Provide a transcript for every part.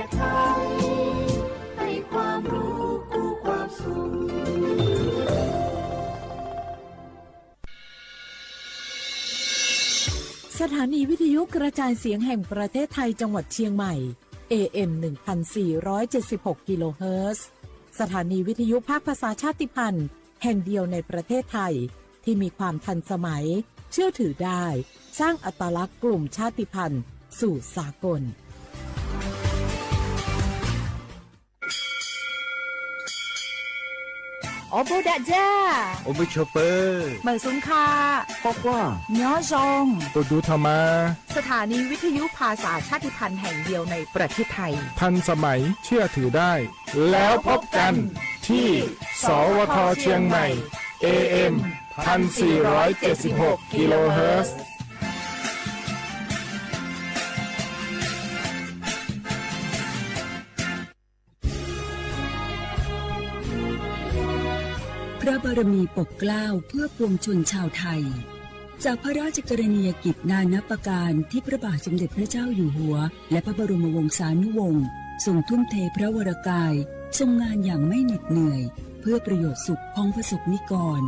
ศไทย ให้ความรู้คู่ความสุข สถานีวิทยุกระจายเสียงแห่งประเทศไทยจังหวัดเชียงใหม่ เอ เอ็ม หนึ่งพันสี่ร้อยเจ็ดสิบหก กิโลเฮิรตซ์ สถานีวิทยุภาคภาษาชาติพันธุ์แห่งเดียวในประเทศไทย ที่มีความทันสมัย เชื่อถือได้ สร้างอัตลักษณ์กลุ่มชาติพันธุ์สู่สากล Ob pug dam ja, ob pug chua pw, mawm xub kha, quaj quaj, nyob zoo, tus dub tho mas. สถานีวิทยุภาษาชาติพันธุ์แห่งเดียวในประเทศไทย ทันสมัย เชื่อถือได้ แล้วพบกันที่ สวท เชียงใหม่ เอ เอ็ม พันสี่ร้อยเจ็ดสิบหก กิโลเฮิรตซ์ พระบารมีปกเกล้าเพื่อปวงชนชาวไทย จากพระราชกรณียกิจนานับประการที่พระบาทสมเด็จพระเจ้าอยู่หัว และพระบรมวงศานุวงศ์ทรงทุ่มเทพระวรกาย ทรงงานอย่างไม่เหน็ดเหนื่อย เพื่อประโยชน์สุขของประสบนิกร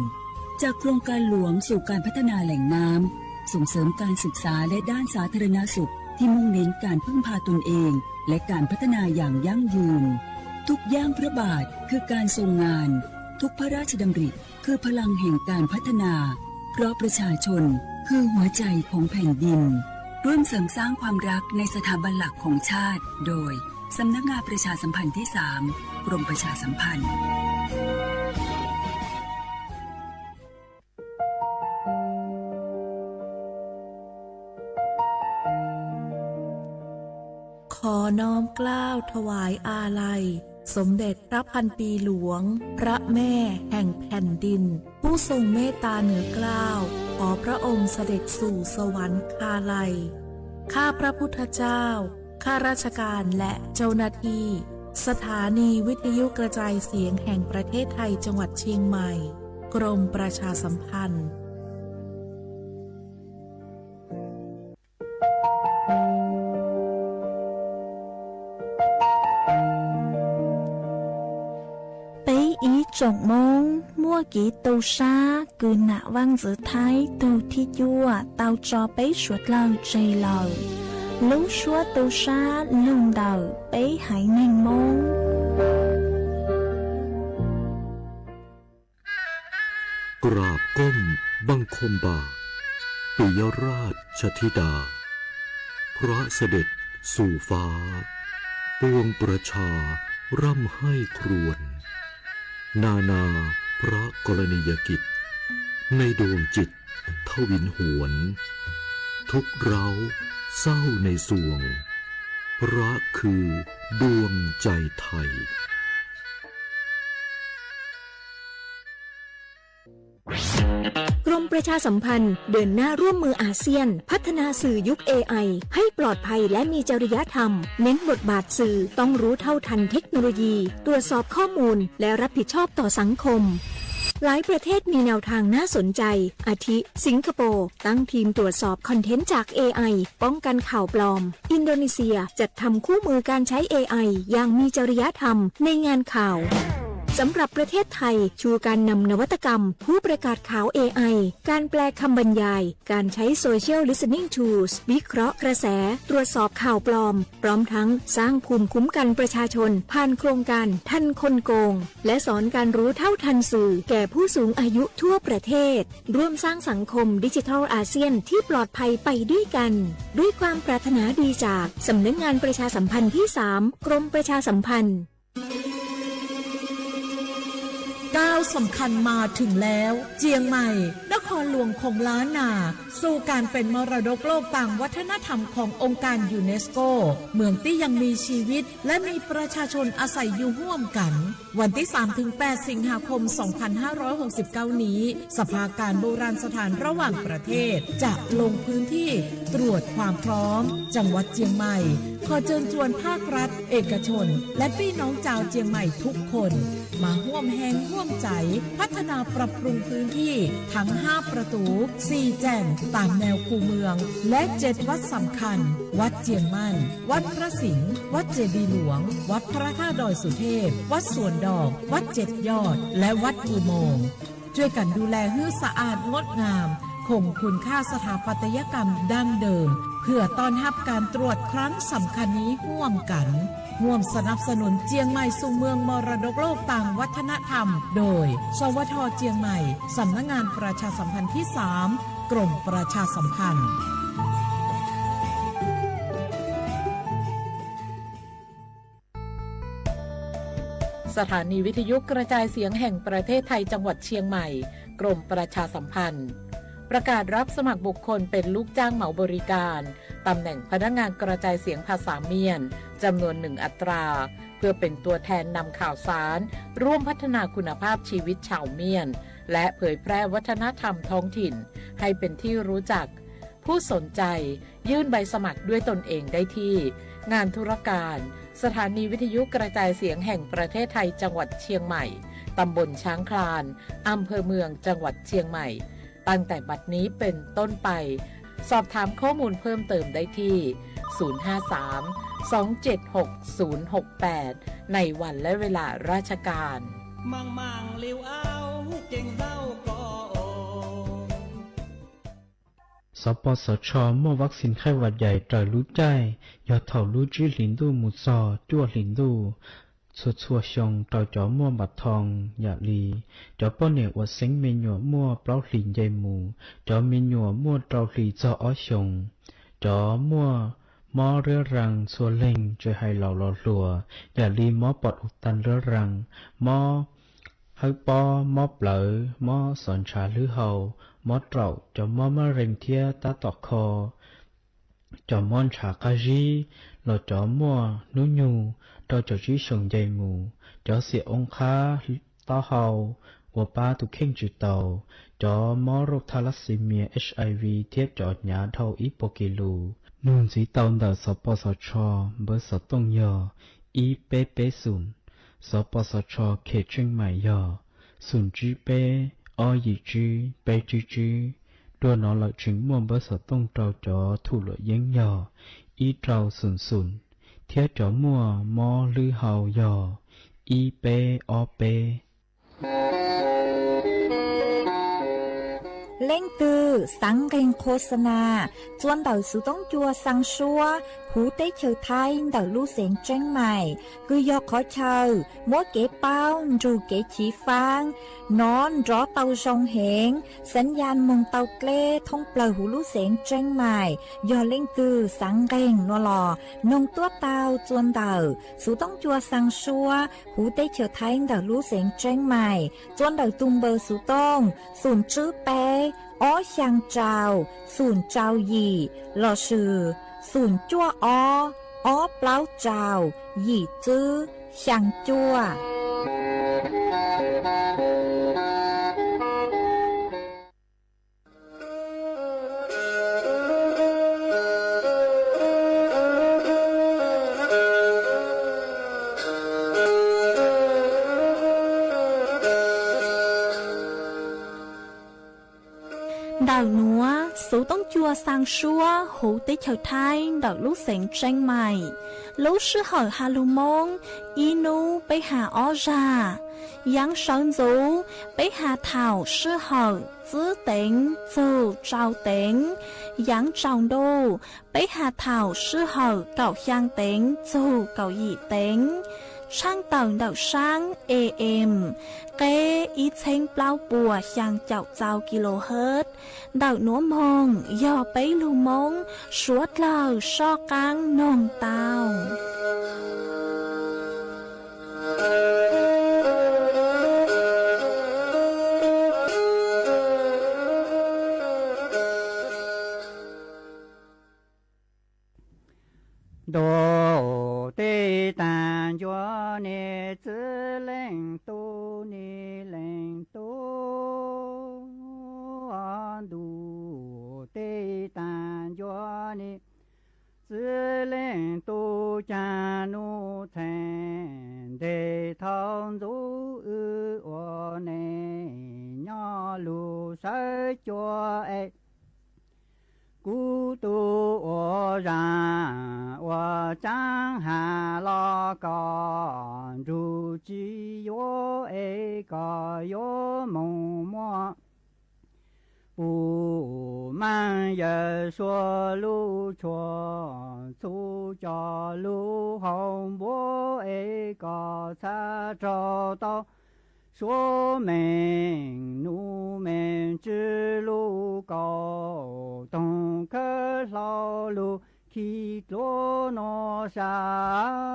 จากโครงการหลวงสู่การพัฒนาแหล่งน้ำ ส่งเสริมการศึกษาและด้านสาธารณสุขที่มุ่งเน้นการพึ่งพาตนเอง และการพัฒนาอย่างยั่งยืน ทุกย่างพระบาทคือการทรงงาน ทุกพระราชดำริคือพลังแห่งการพัฒนา เพราะประชาชนคือหัวใจของแผ่นดิน ร่วมเสริมสร้างความรักในสถาบันหลักของชาติ โดย สำนักงานประชาสัมพันธ์ที่สาม กรมประชาสัมพันธ์ ขอน้อมเกล้าถวายอาลัย สมเด็จพระพันปีหลวง พระแม่แห่งแผ่นดิน ผู้ทรงเมตตาเหนือเกล้า ขอพระองค์เสด็จสู่สวรรคาลัย ข้าพระพุทธเจ้า ข้าราชการและเจ้าหน้าที่ สถานีวิทยุกระจายเสียงแห่งประเทศไทยจังหวัดเชียงใหม่ กรมประชาสัมพันธ์ Peb ib tsoom Hmoob muaj kev tu sab kws nam vaj ntxwv Thaib tug thib cuaj tau tso peb suav dlawg tseg lawm. Lub suab tu sab lug ntawm peb haiv neeg Hmoob. กราบก้มบังคมบาท ปิยราชธิดา พระเสด็จสู่ฟ้า ปวงประชาร่ำไห้ครวญ นานาพระกรณียกิจ ในดวงจิตทวินหวน ทุกข์ร้าวเศร้าในสวง พระคือดวงใจไทย กรมประชาสัมพันธ์เดินหน้าร่วมมืออาเซียน พัฒนาสื่อยุค เอไอ ให้ปลอดภัยและมีจริยธรรม เน้นบทบาทสื่อต้องรู้เท่าทันเทคโนโลยี ตรวจสอบข้อมูล และรับผิดชอบต่อสังคม หลายประเทศมีแนวทางน่าสนใจ อาทิ สิงคโปร์ตั้งทีมตรวจสอบคอนเทนต์จาก เอไอ ป้องกันข่าวปลอม อินโดนีเซียจัดทำคู่มือการใช้ เอไอ อย่างมีจริยธรรมในงานข่าว สำหรับประเทศไทย ชูการนำนวัตกรรม ผู้ประกาศข่าว เอไอ การแปลคำบรรยาย การใช้ Social Listening Tools วิเคราะห์กระแส ตรวจสอบข่าวปลอม พร้อมทั้งสร้างภูมิคุ้มกันประชาชน ผ่านโครงการทันคนโกง และสอนการรู้เท่าทันสื่อแก่ผู้สูงอายุทั่วประเทศ ร่วมสร้างสังคมดิจิทัลอาเซียนที่ปลอดภัยไปด้วยกัน ด้วยความปรารถนาดีจากสำนักงานประชาสัมพันธ์ที่สาม กรมประชาสัมพันธ์ ก้าวสำคัญมาถึงแล้ว เจียงใหม่ นครหลวงของล้านนา สู่การเป็นมรดกโลกตามวัฒนธรรมขององค์การยูเนสโก เมืองที่ยังมีชีวิต และมีประชาชนอาศัยอยู่ร่วมกัน วันที่สามถึงแปด สิงหาคม สองพันห้าร้อยหกสิบเก้า นี้ สภาการโบราณสถานระหว่างประเทศ จะลงพื้นที่ตรวจความพร้อม จังหวัดเจียงใหม่ ขอเชิญชวนภาครัฐ เอกชน และพี่น้องชาวเจียงใหม่ทุกคน มาร่วมแรงร่วมใจพัฒนาปรับปรุงพื้นที่ทั้งห้าประตู สี่แจ่ม ตามแนวคูเมือง และเจ็ดวัดสำคัญ วัดเจียงมั่น วัดพระสิงห์ วัดเจดีย์หลวง วัดพระธาตุดอยสุเทพ วัดสวนดอก วัดเจ็ดยอด และวัดอุโมงค์ ช่วยกันดูแลให้สะอาดงดงาม คงคุณค่าสถาปัตยกรรมดั้งเดิม เพื่อต้อนรับการตรวจครั้งสำคัญนี้ร่วมกัน ร่วมสนับสนุนเจียงใหม่สู่เมืองมรดกโลกตางวัฒนธรรม โดย สวท เจียงใหม่ สำนักงานประชาสัมพันธ์ที่สาม กรมประชาสัมพันธ์ สถานีวิทยุกระจายเสียงแห่งประเทศไทยจังหวัดเชียงใหม่ กรมประชาสัมพันธ์ ประกาศรับสมัครบุคคลเป็นลูกจ้างเหมาบริการ ตำแหน่งพนักงานกระจายเสียงภาษาเมียน จำนวนหนึ่งอัตรา เพื่อเป็นตัวแทนนำข่าวสาร ร่วมพัฒนาคุณภาพชีวิตชาวเมียน และเผยแพร่วัฒนธรรมท้องถิ่น ให้เป็นที่รู้จัก ผู้สนใจยื่นใบสมัครด้วยตนเองได้ที่ งานธุรการ สถานีวิทยุกระจายเสียงแห่งประเทศไทยจังหวัดเชียงใหม่ ตำบลช้างคลาน อำเภอเมืองจังหวัดเชียงใหม่ ตั้งแต่บัดนี้เป็นต้นไป สอบถามข้อมูลเพิ่มเติมได้ที่ ศูนย์ห้าสาม สองเจ็ดหก ศูนย์หกแปด ในวันและเวลาราชการ Xov pos xov tsho muaj vaccine khaib vas yais raws lub caij yog thaum lub tsib hlis ntuj mus txog cuaj hlis ntuj txhua txhua xyoo rau cov muaj npam thoo yam li cov poj niam uas xeeb me nyuam muaj plaub hlis nce mus, cov me nyuam muaj rau hlis txog ob xyoos, cov muaj mob riab rees txhua leeg tsis hais laus los hluas yam li mob pom u tas riab rees, mob hawb pob, mob plawv, mob xov ntshav hlwb hau, mob raum, cov mob mab rees thiab tab tom kho, cov mob ntshav qab zib, los cov muaj hnub nyoog rau caum tsib xyoos nce mus, cov xiam oo qhab taub hau uas pab tus kheej tsis taus, cov mob rauj thalassemia, HIV thiab cov hnyav dhau ib puas kis lus. Nug ntxiv tau ntawm xov pos xov tsho npawb xov tooj yog ib peb peb xoom, xov pos xov tsho khem tseej maim yog xoom tsib peb ob yim tsib peb tsib tsib. Dua no lawm tseem muaj npawb xov tooj rau cov thum luam yeeb yog ib rau xoom xoom, thiab cov muaj mob hlwb hau yog ib peb ob peb. Leej twg xaav nqeeg qhuas xas nas txua ntawm xuv toob cua xaa suab huv teb chaws Thaib ntawm lub xeev Tseeb Maim, kws yog qhov chaw muab kev paub nrug kev chiv faab nov nrov tau zoo heev, xaav ya moog tau dleb thoob plawg huv lub xeev Tseeb Maim. Yog leej twg xaav nqeeg no los noog tuab tau txua ntawm xuv toob cua xaa suab huv teb chaws Thaib ntawm lub xeev Tseeb Maim txua ntawm tug npawb xuv tooj xoom tsib peb ob xyaa rau xoom rau yim lossis xoom cuaj ob ob plaub rau yim tsib xyaa cuaj. Ntawm nuav xuv toob cua xaa suab huv teb chaws Thaib ntawm lub xeev Tseeb Maim, lub sij hawm has lug Moob ib nub peb has ob zag. Yaav sawv ntxuv peb has thaum sij hawm tsib teev txug rau teev. Yaav tsaus ntuj peb has thaum sij hawm kaum xyaa teev txug kaum yim teev. Tshaaj tawm ntawm saab AM qeb ib txheeb plaub puas xyaa caum txau kilohertz. Ntawm nuav moog yog peb lug Moob suav dlawg soj qaab noog tau. Ntuj teb taag ncua ne, txwv leej tub ne, leej tub ntuj teb taag ncua ne, txwv leej tub caag nub txheej ntev thaum ntxuv sawv cua es kuv tus ua zaj ua tsaab has los kom nrug tsis yuav es kom yuav moog muaj pum maaj yawm suab lub tshua txhu cov lub hauv npuab es kom txhaj raug tau suav meej nub meej tswv lub kaum toog khawb hlau lug khi dluav nuav sab.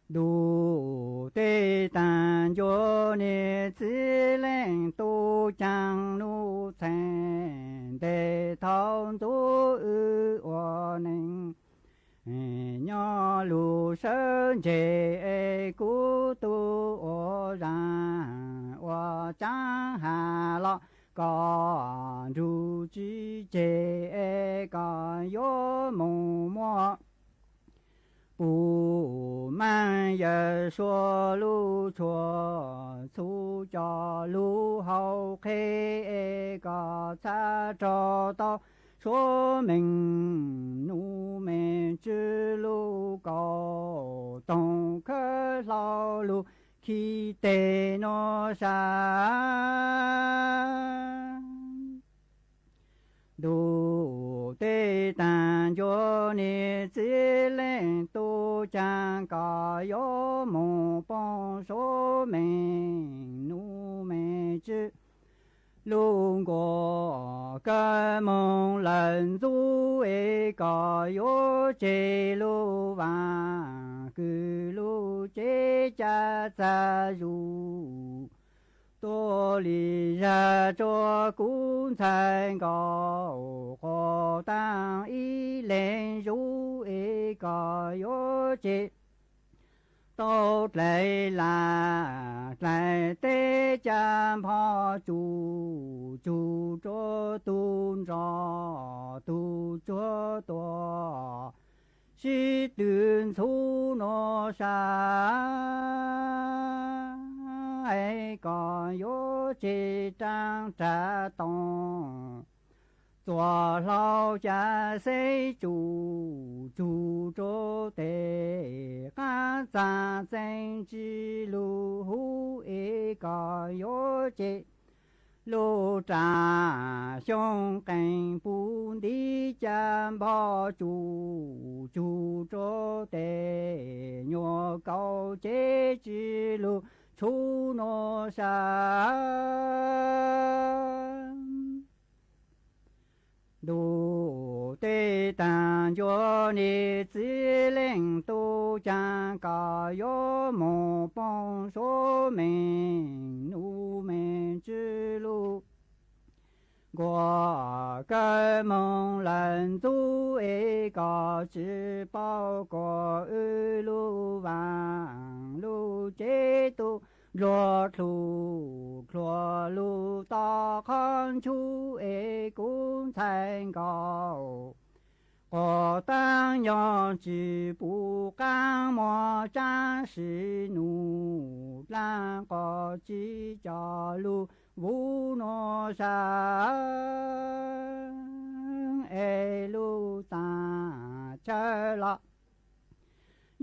Ntuj tej taag ncua niag txiv leej tub caag nub txheej nteeg thaum ntxov wb ua neej nyob lug sawv ntseg es kuv tug ua zaj ua tsaab has los kom nrug tsis tseg es kom yuav moog muaj pum maaj yawm suab lub tshua txhu cov lub hauv qheb es kom txhaj raug tau suav meej nub meej tswv lub kaum toog khawb hlau lug khi teg nuav sab. Ntuj tej taag ncua niag txiv leej tub caag kom yuav moog poob suav meej nub meej tswv lub nkuaj kawg moog lawm ntxub es kom yuav tseg lub vaaj kws lub cev ca txag zuj tuab li zag rua kuv ntxhais nkaus quas taag ib leeg zuj es kom yuav tseg tau dlais lam dlais teb ca npho tsum tsug rua tug nrog tug tsuag tuaj sib tw ntxhub nuav sab es kom yuav tseg raab raav toom txuas hlau ca xeb tsum tsug rua tes qaab txag txeeb tsi lug huv es kom yuav tseg lub raav xyoob qeej puv ntiv ca npho tsum tsug rua tes nyuas kaus cev tsi lug txhub nuav sab. Ntuj tej taag ncua niag txiv leej tub caag kom yuav moog poob suav meej nub meej tswv lub nkuaj kawg moog lawm ntxub es kom tsi paub kuas wb lub vaaj lub tsev tub npluag dlug dlhuav lug tom qhov ntsub es kuv ntxhais nkaus quas taab nyob tsi puv qaab muag tsaab sim nub dlaab quas tsi cov lug vuv nuav sab es lub txav chaw los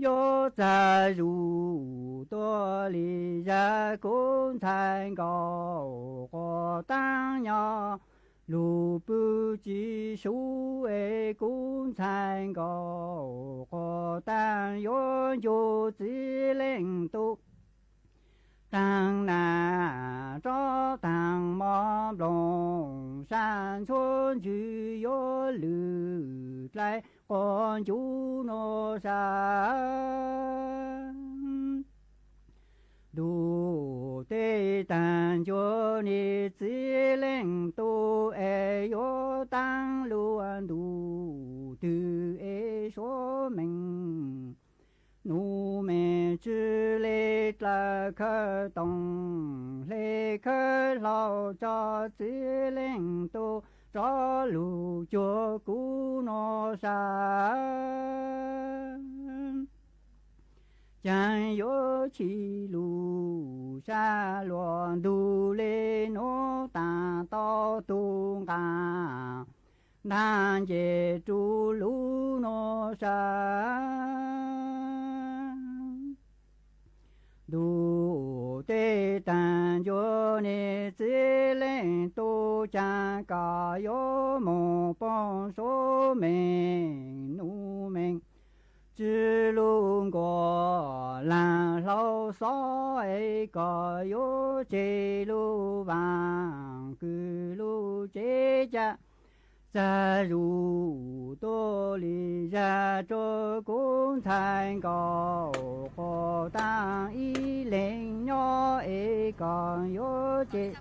yuav txag zuj tuab li zag kuv ntxhais nkaus quas taab nyob lug pw tsi sub es kuv ntxhais nkaus quas taab yuav ncu txiv leej tub taag nas rov taag mov nplooj sab ntxhua ntsws yuav lwm dlai quas ncu nuav sab. Ntuj tej taag ncua niag txiv leej tub es yuav taab lub ntuj twg es suav meej nub meej tswv le dlawg khawb toom hle khawb hlau tso txiv leej tub rov lug cuag kuv nuav sab. Ceeb yuav tsis lug sab luag ntug le nuav taag tau tug nqaa ntaag nce rug lug nuav sab. Ntuj teb taag ncuav niam txiv leej tub caag koj yuav moog poob suav meej nub meej tsi lug nkuaj laag hlau xob es koj yuav tseg lug vaam kws lug tsev ca txag zuj tuaj li zag rua kuv ntxhais nkaus quas taag ib leeg nyob es koj yuav tseg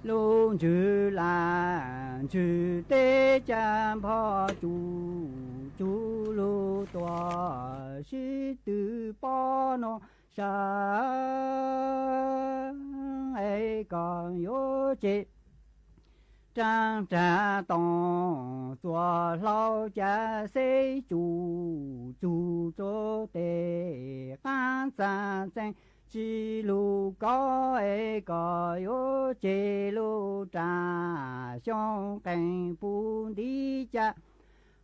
lug ntswg laj ntswg teb ca npog tsuj tsuv lug tuaj sib tw pob nuav sab es koj yuav tseg raag rag toom txuas hlau ca xeb tsuj tsuv rua teg qaab txag txeeg tsi lug kaub es koj yuav tseg lug rag xyoob qeej puv ntiv ca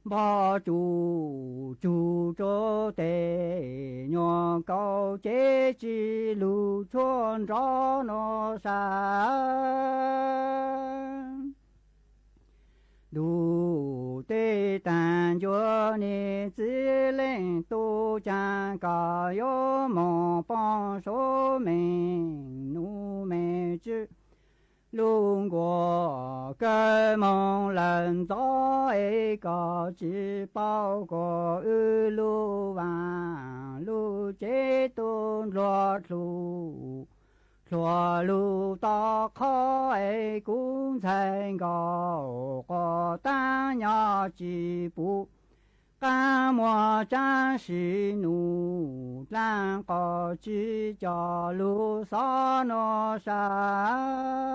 npog tsuj tsuv rua teg nyuas kaus tsev tsi lug tshuaj nrov nuav sab. Ntuj teb taag ncuav niam txiv leej tub caag koj yuav moog poob suav meej nub meej tsi lug nkuaj kawg moog lawm ntxov es koj tsi paub kuas wb lug vaam lug tsev tub nplua dlua lug tau qhov es kuv ntxhais nkaus quas taag nyob tsi puv qaab muag tsaab sim nub dlaab qos tsi coj lug xob nuav sab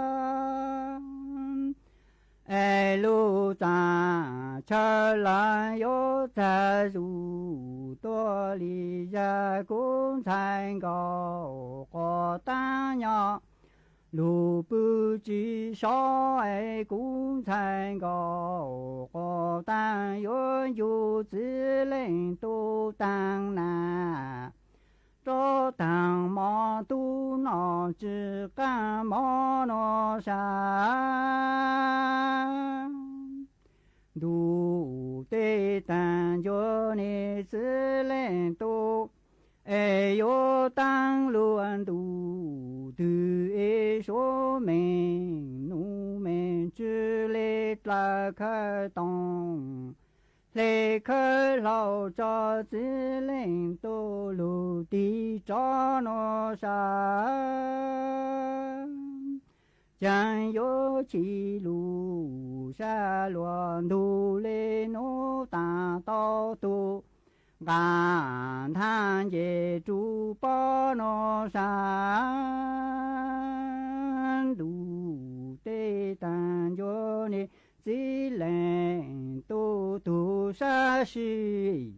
es lug txaam chaw lawm yuav txag zuj tuaj li zag kuv ntxhais nkaus quas taag nyob lug pw tsi sov es kuv ntxhais nkaus quas taag yuav ncu txiv leej tub taag nag rov taag mov tub noj tsi qaab mov nuav sab. Ntuj teb taag ncuav niam txiv leej tub es yuav taag lug ntuj twg es suav meej nub meej tsi le dlawg khawv toom hle khawv hlau tso txiv leej tub lug tig rov nuav sab. Ceeb yuav tsis lug sab luag ntug le nuav taag tau tug nqaa ntaag nce rug pob nuav sab. Ntuj teb taag ncuav niam txiv leej tub tug sab sim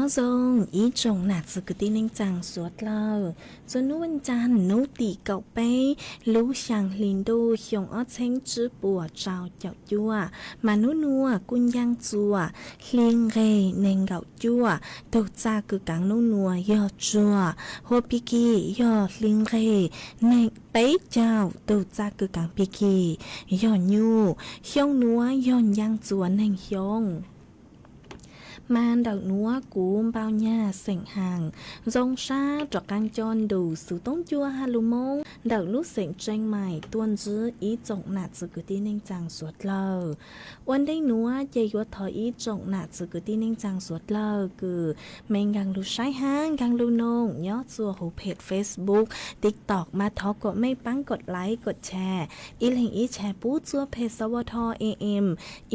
Zoo ib tsoom nam txiv kwv tij neej tsaa suav dlawg, txug nub ncaj nub tim kaum peb lub xyaa hli ntuj xyoo ob txheeb tsib puas rau caum cuaj, mas nub nuav kuj ncaaj txuas hli nqeg neeg nkaum cuaj. Tug txaj kws kaav nub nuav yog tsuag hua pig kig, yog hli nqeg neeg peb caug. Tug txaj kws kaav pig kig yog nyuj. Xyoo nuav yog ncaaj txuas neeg xyoo. Mas ntawm nuav kuv npau nyag xeem haas zoo sab rov qab coj ntu xuv toob cua ha lug moob ntawm lub xeem Tseej Maim tuaj ntsib ib tsoom nam txiv kwv tij neej tsaa suav dlawg. Ua ntej nuav ces yuav thov ib tsoom nam txiv kwv tij neej tsaa suav dlawg kws mej nkaag lug saib hab nkaag lug noog nyob txuas huv phem Facebook, TikTok mas thov kuas mej paab kuas like kuas share, ib leeg ib share pub txuas phem xov ua tho em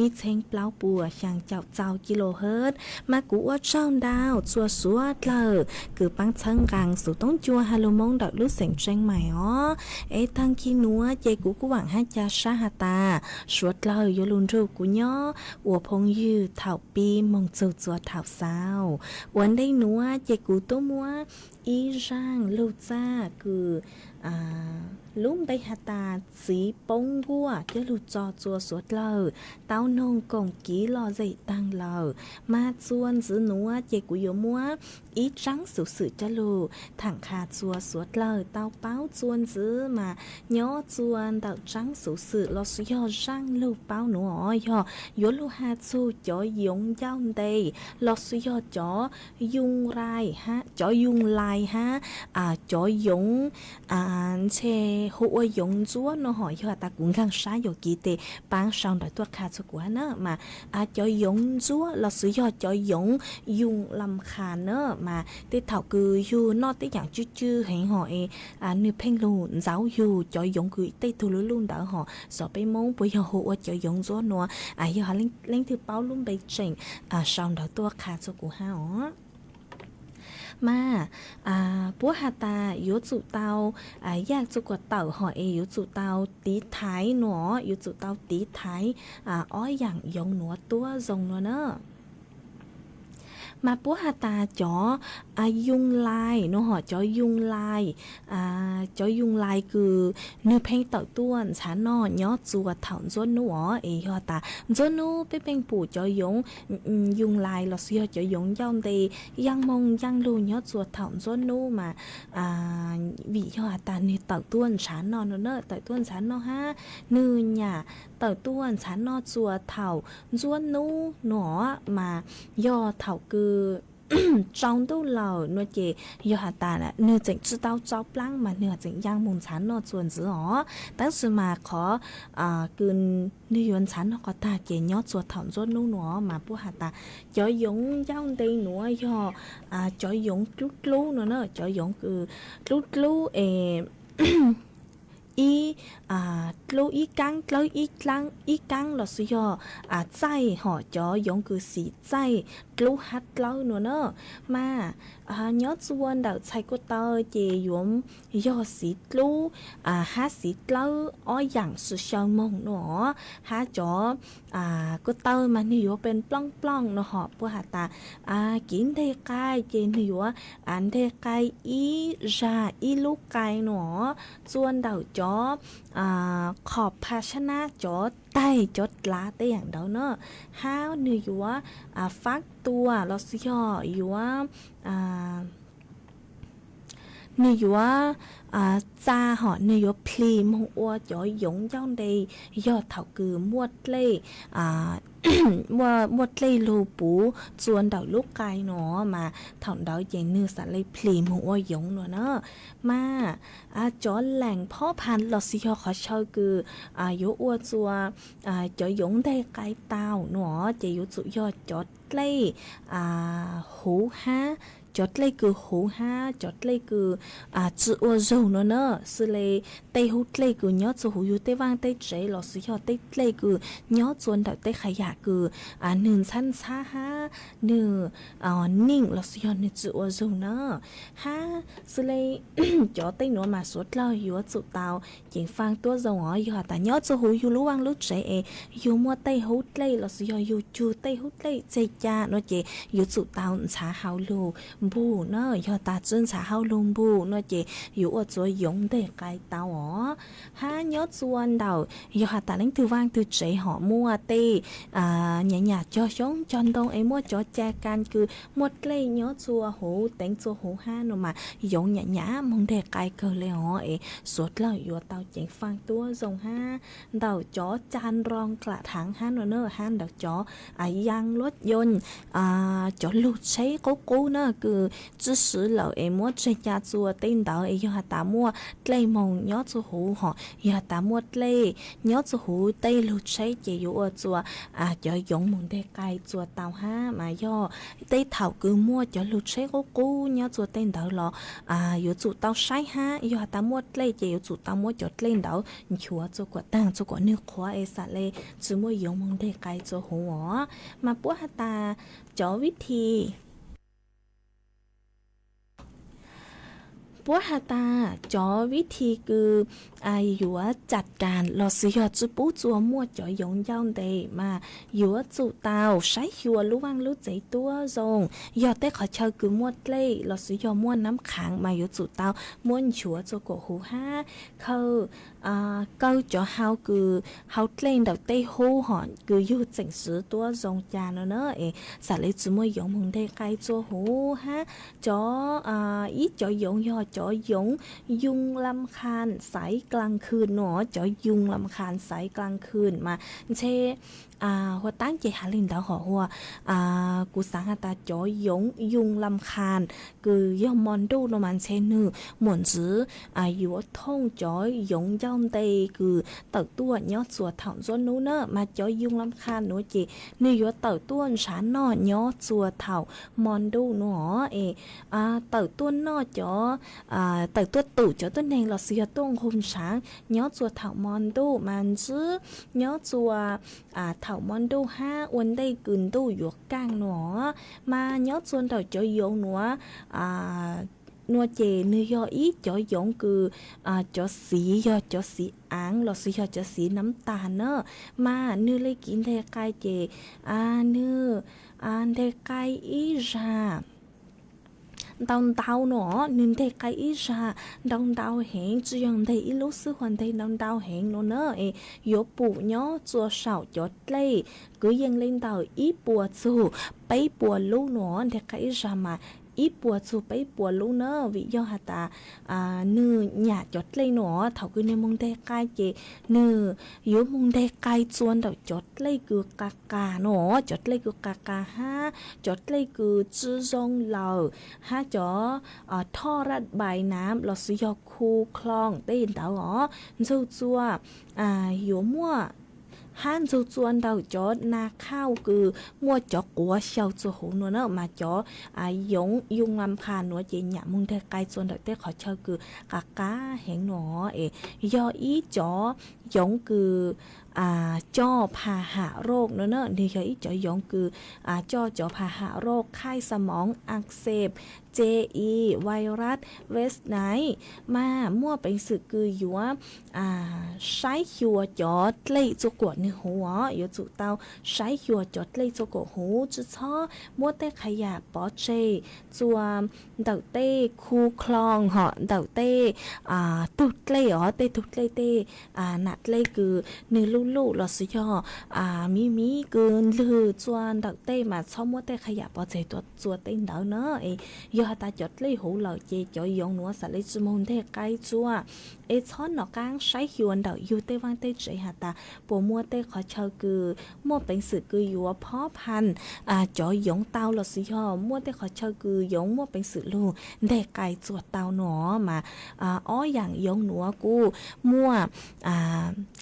ib txheeb plaub puas xyaa caum txau kilohertz. Mas kuv ua tsaug ntau txuas suav dlawg kws paab txhawb nqaa xuv toob cua ha lug moob ntawm lub xeem Tseej Maim os. Es taag kig nuav ces kuv kuj vaam hab ca sab has tas suav dlawg yuav lug nrug kuv nyob ua phooj ywg thaum pib moog txug txuas thaum xaus. Ua ntej nuav ces kuv tuaj muab ib zaaj lug txaj kws lub npe has tas txiv poob nkuaj coj lug tso txuas suav dlawg tau noog koom kiv lom zem taag lawm. Mas txuas ntxiv nuav ces kuv yuav muab ib tsaab xuv xwm coj lug thaam qha txuas suav dlawg tau paub txuas ntxiv mas nyob txuas ntawm tsaab xuv xwm lossis yog zaaj lug paub nuav yog yuav lug has txug cov yoov ncauj ntes lossis yog cov yoov lai hab, cov yoov lai hab, cov yoov ntshe hu ua yoov ntsuab no hom yog has tas kuv nkaag sab yuam kev tes paab sau ntawv tuaj qha txug kuv hab na mas cov yoov ntsuab lossis yog cov yoov yoov lam khas na mas tej thaum kws yug noj tej yaam cwj cwj heev hom es nwg pheej lug ntxauv yug cov yoov kws tej tug luj luj ntawd hom xyov peb Moob puas yog hu ua cov yoov ntsuab nuav. Yog leej twg paub lub npe tseem sau ntawv tuaj qha txug kuv hab os. Mas puab has tas yuav tsum tau yaj txug kuas tawm hom es yuav tsum tau tiv thaiv nuav, yuav tsum tau tiv thaiv ob yaam yoov nuav tuab zoo nuav na. Mas puab has tas cov yoov lai nuav hom, cov yoov lai, cov yoov lai kws nwg pheej tawm tuaj ntshav noj nyob txuas thaum ntsuab nub os es yog tas ntsuab nub peb pheej pum cov yoov, yoov lai lossis yog cov yoov ncauj ntes yaaj moog yaaj lug nyob txuas thaum ntsuab nub mas vim yog has tas nwg tawm tuaj ntshav noj no na, tawm tuaj ntshav noj hab nwg nyam tawm tuaj ntshav noj txuas thaum ntsuab nub nuav mas yog thaum kws tsaus ntuj lawm nuav ces yog has tas nwg tseem tsi tau tsaus plaab mas nwg tseem yaaj moog ntshav noj txuas ntxiv os. Tab sis mas qhov kws nwg yuav ntshav noj qhov tag ces nyob txuas thaum ntsuab nub nuav mas puab has tas cov yoov ncauj ntes nuav yog cov yoov dlub dlub nuav na, cov yoov kws dlub dlub es ib dlub ib kaab dlawb ib kaab lossis yog txaij hom cov yoov kws xim txaij dlub hab dlawb nuav na. Mas nyob txuas ntawm txhais ko taw ces yuav yog xim dlub hab xim dlawb ob yaam xyaw moog nuav hab cov ko taw mas nwg yuav pes plooj plooj no hom puab has tas kev nteg qai ces nwg yuav nteg qai ib zag ib lub qai nuav txuas ntawm cov qhov pha sab nab cov taig cov dlav tej yaam ntawd na hab nwg yuav fab tua lossis yog yuav nwg yuav txa hom nwg yuav plis moog ua cov yoov ncauj ntes yog thaum kws muaj dlej, muaj dlej lug puv txuas ntawm lub qai nuav mas thaum ntawd ces nwg xam le plis moog ua yoov nuav na. Mas cov leem phob pha lossis yog qhov chaw kws yuav ua txuas cov yoov nteg qai tau nuav ces yuav tsum yog cov dlej huv hab cov dlej kws huv hab cov dlej kws tsi ua zug no na, xws le tej hub dlej kws nyob txug huv yug tej vaaj tej tsev lossis yog tej dlej kws nyob txug ntawm tej qhov yam kws nwg ntxhab ntxhab hab nwg neej lossis yog nwg tsi ua zug na. Hab xws le cov tej nuav mas suav dlawg yuav tsum tau ceev faj tuab zoo os. Yog has tas nyob txug huv yug lub vaaj lub tsev es yug muaj tej hub dlej lossis yog yug cug tej hub dlej tseg ca no ces yuav tsum tau ntxhaav hauv lug npug na. Yog tas tsi ntxhaav hauv lug npug no ces yuav ua txuas yoov nteg qai tau os. Hab nyob txua ntawm yog has tas leej twg vaaj twg tsev hom muaj tej nyam nyam cog xyoob cog ntoo es muaj cov ca ka kws muaj dlej nyob txua huv teev txua huv hab no mas yoov nyam nyam moog nteg qai kawg le os es suav dlawg yuav tau ceev faj tuab zoo hab ntawm cov ca nroo klam dhaav hab no na hab ntawm cov ya luab yoo cov lug tsheb qub qub na kws tsi swv lawm es muab tseg ca txua tej ntawd es yog has tas muaj dlej moog nyob txua huv hom yog has tas muaj dlej nyob txua huv tej lug tsheb ces yuav ua txua cov yoov moog nteg qai txua tau hab mas yog tej thaum kws muaj cov lug tsheb qub qub nyob txua tej ntawd los yuav tsum tau saib hab yog has tas muaj dlej ces yuav tsum tau muab cov dlej ntawd nchuav txua kuam taag txua kuam nwg qhuav es xam le tsi muaj yoov moog nteg qai txua huv os. Mas puab has tas cov vib thi puab has tas cov vib thi kws yuav cam kas lossis yog tsi pub txua muaj cov yoov ncauj ntes mas yuav tsum tau saib xyuas lub vaaj lub tsev tuab zoo. Yog tej qhov chaw kws muaj dlej lossis yog muaj nab khaav mas yuav tsum tau muab nchuav txua kuam huv hab khaws kaw cov hau kws hau dlej ntawm tej hub hom kws yug tseem swv tuab zoo ca no na es xam le tsi muaj yoov moog nteg qai txua huv hab cov ib cov yoov yog cov yoov ยุงรำคาญสายกลางคืน no cov ยุงรำคาญสายกลางคืน mas ntshe hua taab ces has le ntawd hom hua kuv xaav has tas cov yoov ยุงรำคาญ kws yog mo ntuj no mas ntshe nwg muam ntxwv yuav thooj cov yoov ncauj ntes kws tawm tuaj nyob txua thaum nruab nub na mas cov ยุงรำคาญ nuav ces nwg yuav tawm tuaj ntshav noj nyob txua thaum mo ntuj nuav os es tawm tuaj noj cov tawm tuaj tum cov tuab neeg lossis yog tuaj nqug ntshav nyob txua thaum mo ntuj mas ntshe nyob txua thaum mo ntuj hab ua ntej kws ntuj yuav kaaj nuav mas nyob txua ntawm cov yoov nuav nua ces nwg yog ib cov yoov kws cov xiv yog cov xiv aav lossis yog cov xiv nab tas na mas nwg le kiv nteg qai ces nwg nteg qai ib zag ntau ntau nuav, nwg nteg qai ib zag ntau ntau heev tsi yog nteg ib lub xwb hua nteg ntau ntau heev nuav na es yuav pum nyob txua saum cov dlej kwv yees le ntawm ib puas txug peb puas lub nuav nteg qai ib zag mas ib puas txug peb puas lub na vim yog has tas nwg nyam cov dlej nuav thaum kws nwg moog nteg qai ces nwg yuav moog nteg qai txua ntawm cov dlej kws qa qas nuav cov dlej kws qa qas hab cov dlej kws tsi zoo lawm hab cov thoj raj npais nam lossis yog khu khloo tej ntawd os ntsug txua yuav muaj hab ntsug txua ntawm cov na khauj kws muaj cov quav xyaw txua huv nuav na mas cov yoov ยุงรำคาญ nuav ces nyam moog nteg qai txua ntawm tej qhov chaw kws qa qas heev nuav es yog ib cov yoov kws coj pha ham roj nuav na nwg yog ib cov yoov kws coj cov pha ham roj khaij xa moov ak xeeb ce i vais raj ves nai mas muaj peev xwm kws yuav saib xyuas cov dlej txua kuam nwg huv os yuav tsum tau saib xyuas cov dlej txua kuam huv tsi txhob muab tej qhov yam pov tseg txua ntawm tej khu khloo hom ntawm tej tug dlej os tej tug dlej tej nam dlej kws nwg luj luj lossis yog miv miv kws lwg txua ntawm tej mas txhob muab tej qhov yam pov tseg txua tej ntawd na es yog has tas cov dlej huv lawm ces cov yoov nuav xam le tsi moog nteg qai txua Es txhob nov qaab saib xyuas ntawm yug tej vaaj tej tsev has tas puas muaj tej qhov chaw kws muaj peev xwm kws yuav phob phan cov yoov tau lossis yog muaj tej qhov chaw kws yoov muaj peev xwm lug nteg qais txuas tau no mas ob yaam yoov nuav kuj muaj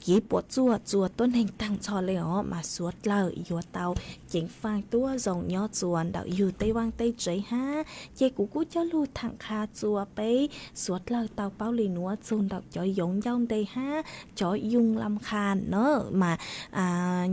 kev puam tsuaj txug tuab neeg taag nrho le os mas suav dlawg yuav tau ceev faaj tuab zoo nyob txuas ntawm yug tej vaaj tej tsev hab. Ces kuv kuj coj lug thaam qha txuas peb suav dlawg tau paub le nuav txug ntawm cov yoov ncauj nte hab cov yoo lam qha na mas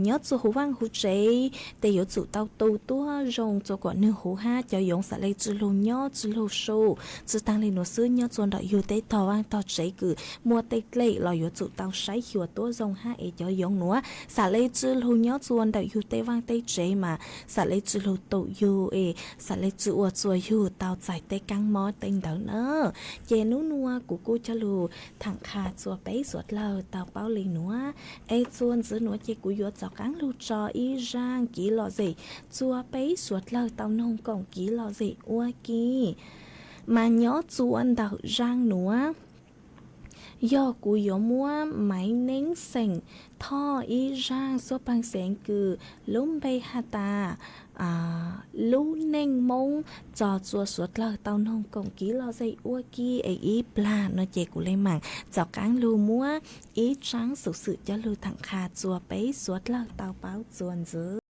nyob txuas huv vaaj huv tsev tes yuav tsum tau tu tuab zoo txuas kuas nwg huv hab cov yoov xam le tsi lug nyob tsi lug su. Tsi taag le nuav xwb, nyob txuas ntawm yug tej tog vaaj tog tsev kws muaj tej dlej los yuav tsum tau saib xyuas tuab zoo hab es cov yoov nuav xam le tsi lug nyob txuas ntawm yug tej vaaj tej tsev mas xam le tsi lug tum yug es xam le tsi ua txuas yug tau txais tej kaab mob tej ntawd na. Ces nub nuav kuv kuj coj lug thaam qha txuas peb suav dlawg tau paub le nuav. Es txuas ntxiv nuav ces kuv yuav rov qaab lug tso ib zaaj kiv lom zem txuas peb suav dlawg tau noog koom kiv lom zem ua ke. Mas nyob txuas ntawm zaaj nuav, yog kuv yuav muab maiv neeb xeem thoj ib zaaj xuab paag xeev kws lub npe has tas lub neej Moob tso txuas suav dlawg tau noog koom kiv lom zem ua ke es ib plag no ces kuv le maam rov qaab lug muab ib zaaj xuv xwm coj lug thaam qha txuas peb suav dlawg tau paub txuas ntxiv.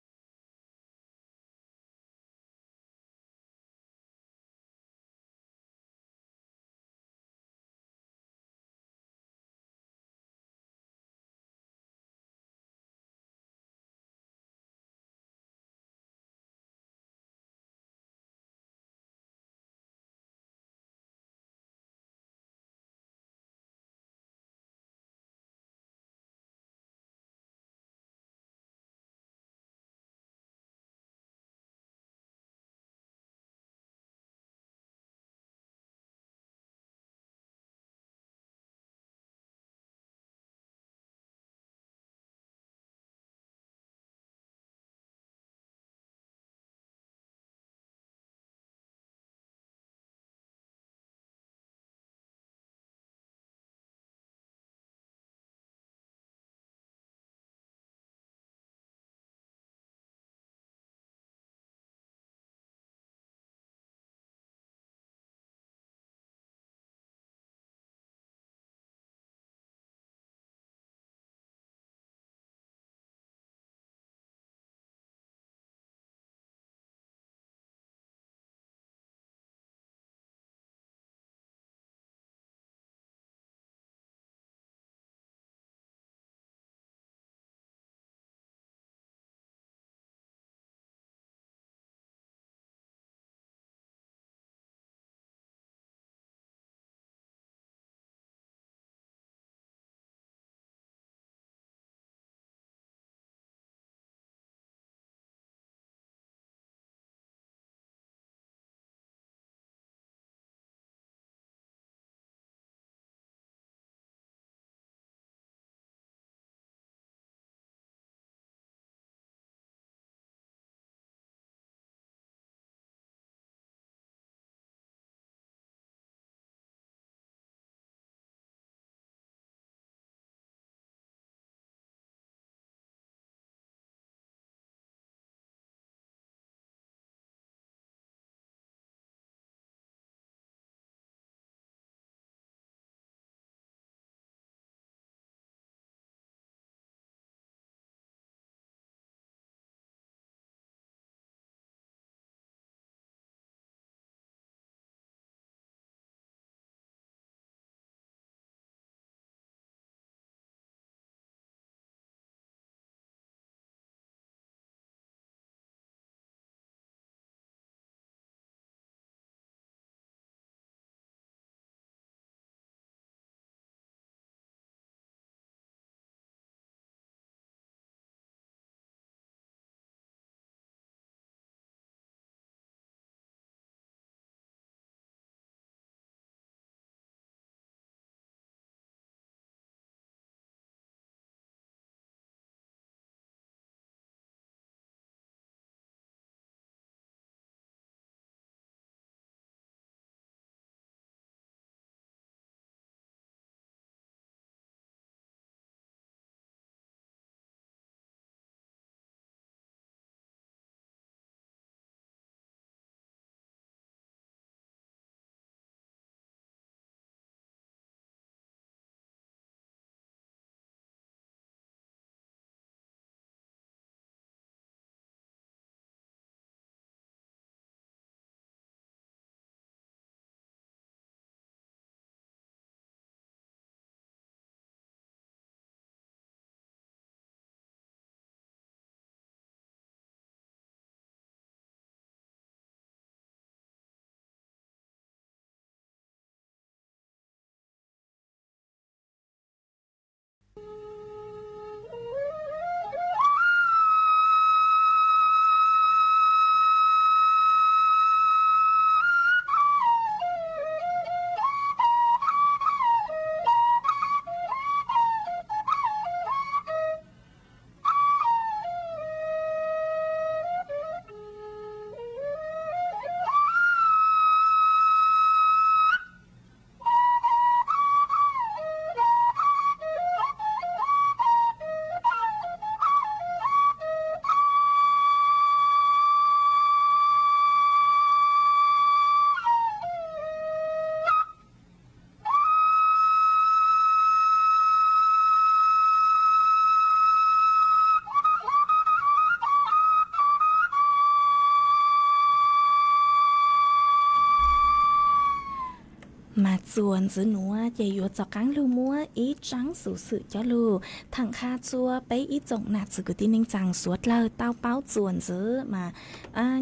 Txuas ntxiv nuav ces yuav rov qaab lug muab ib tsaab xuv xwm coj lug tham qha rua peb ib tsoom nam txiv kwv tij neej tsaa suav dlawg tau paub txuas ntxiv mas,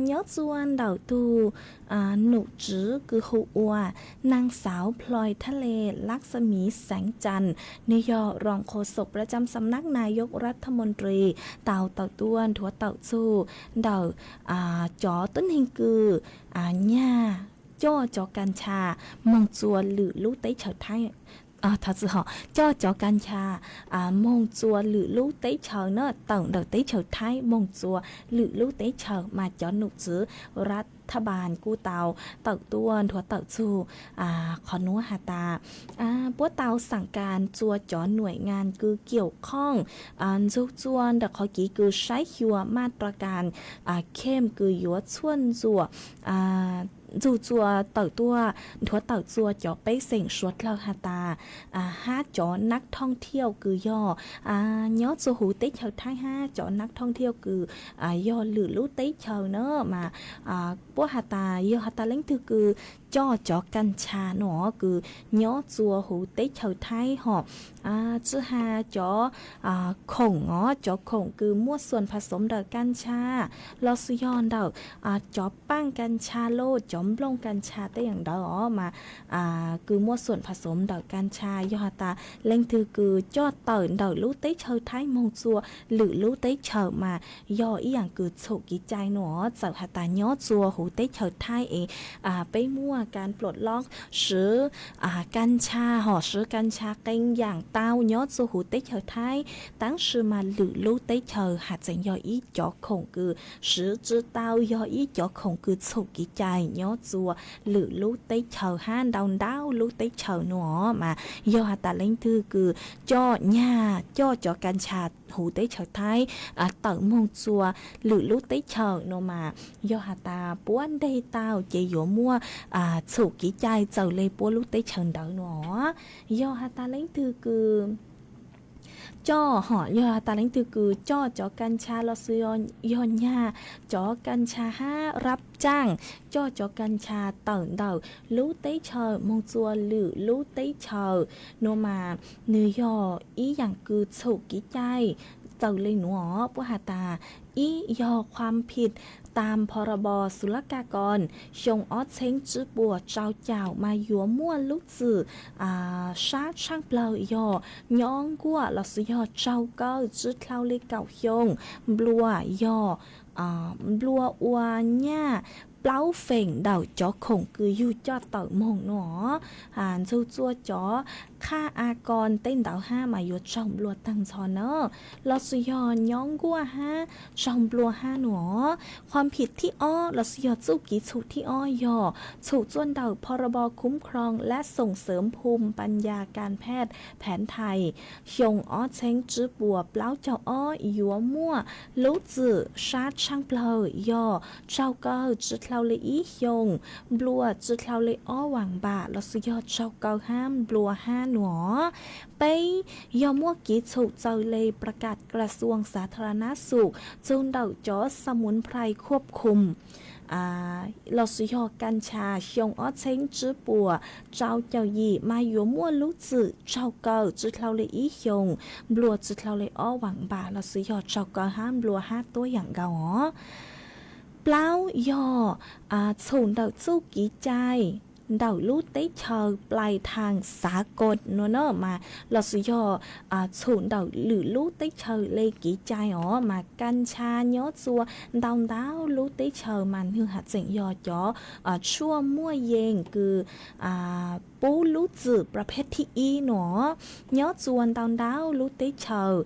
nyob rua ntawm tug num tswv kws hu ua นางสาว พลอยทะเล ลักษมีแสงจันทร์, nwg yog รองโฆษก ประจำสำนักนายกรัฐมนตรี tau tawm tuaj nthuav tawm txug ntawm cov tuab neeg kws nyag coj cov kas ncha moog rua lwm lub teb chaws Thaib, coj cov kas ncha moog rua lwm lub teb chaws na, tawm ntawm teb chaws Thaib moog rua lwm lub teb chaws mas cov num tswv รัฐบาล kuj tau tawm tuaj nthuav tawm txug qhov nuav has tas, puab tau สั่งการ rua cov หน่วยงาน kws เกี่ยวข้อง ntxug rua ntawm qhov kev kws saib xyuas มาตรการ kheem kws yuav txhuaj ntxuam ntxug rua tawm tuaj nthuav tawm rua cov pej xeem suav dlawg has tas, hab cov นักท่องเที่ยว kws yog nyob rua huv teb chaws Thaib hab cov นักท่องเที่ยว kws yog lwm lub teb chaws na mas puab has tas yog has tas leej twg kws coj cov kas ncha nuav kws nyob rua huv teb chaws Thaib hom, tsi has cov khoom os, cov khoom kws muaj ส่วนผสม ntawm kas ncha, los sis yog ntawm cov paaj kas ncha los cov nplooj kas ncha tej yaam ntawd os mas kws muaj ส่วนผสม ntawm kas ncha, yog has tas leej twg kws coj tawm ntawm lub teb chaws Thaib moog rua lwm lub teb chaws mas yog ib yaam kws txhum kev cai nuav. Txawm has tas nyob rua huv teb chaws Thaib es peb muaj การปลดล็อก siv kas ncha hom siv kas ncha qee yaam tau nyob rua huv teb chaws Thaib, tab sis mas lwm lub teb chaws has tseem yog ib cov khoom kws siv tsi tau, yog ib cov khoom kws txhum kev cai nyob rua lwm lub teb chaws hab ntau ntau lub teb chaws nuav mas yog has tas leej twg kws coj nyag coj cov kas ncha huv teb chaws Thaib tawm moog rua lwm lub teb chaws nuav mas yog has tas puab nteg tau ces yuav muaj txhum kev cai txawm le puab lub teb chaws ntawd nuav. Yog has tas leej twg kws coj hom, yog has tas leej twg kws coj cov kas ncha los sis yog nyag cov kas ncha hab รับจ้าง coj cov kas ncha tawm ntawm lub teb chaws moog rua lwm lub teb chaws nuav mas nwg yog ib yaam kws txhum kev cai txawm le nuav. Puab has tas ib yog ความผิดตาม พรบ ศุลกากร xyoo ob txheeb tsib puas rau caum mas yuav muaj lub txim sab tshaaj plawg yog nyob nkuaj los sis yog tsaug kaw tsi dlhau le kaum xyoo, nplua yog nplua ua nyaj plaub feem ntawm cov khoom kws yug coj tawm moog nuav, ntxug rua cov qhaj a kon tej ntawd hab mas yuav tsaug nplua taag nrho na, los sis yog nyob nkuaj hab tsaug nplua hab nuav. ความผิด thib ob los sis yog txuj kev txhum thib ob yog txhum rua ntawm พรบ คุ้มครองและส่งเสริมภูมิปัญญาการแพทย์แผนไทย xyoo ob txheeb tsib puas plaub caug ob yuav muaj lub txim sab tshaaj plawg yog tsaug kaw tsi dlhau le ib xyoos, nplua tsi dlhau le ob vas npam los sis yog tsaug kaw hab nplua hab nuav. Peb yog muaj kev txhum txawm le ประกาศกระทรวงสาธารณสุข txug ntawm cov สมุนไพรควบคุม los sis yog kas ncha xyoo ob txheeb tsib puas rau caum yim mas yuav muaj lub txim tsaug kaw tsi dlhau le ib xyoos, nplua tsi dlhau le ob vas npam los sis yog tsaug kaw hab nplua hab tuab yaam nkaus os. Plaub yog txhum ntawm txuj kev cai ntawm lub teb chaws ปลายทางสากล nuav na mas los sis yog txhum ntawm lwm lub teb chaws le kev cai os mas kas ncha nyob rua ntau ntau lub teb chaws mas nwg has tseem yog cov tshuaj muaj yees kws pub lub txim ประเภทที่หนึ่ง nuav. Nyob rua ntau ntau lub teb chaws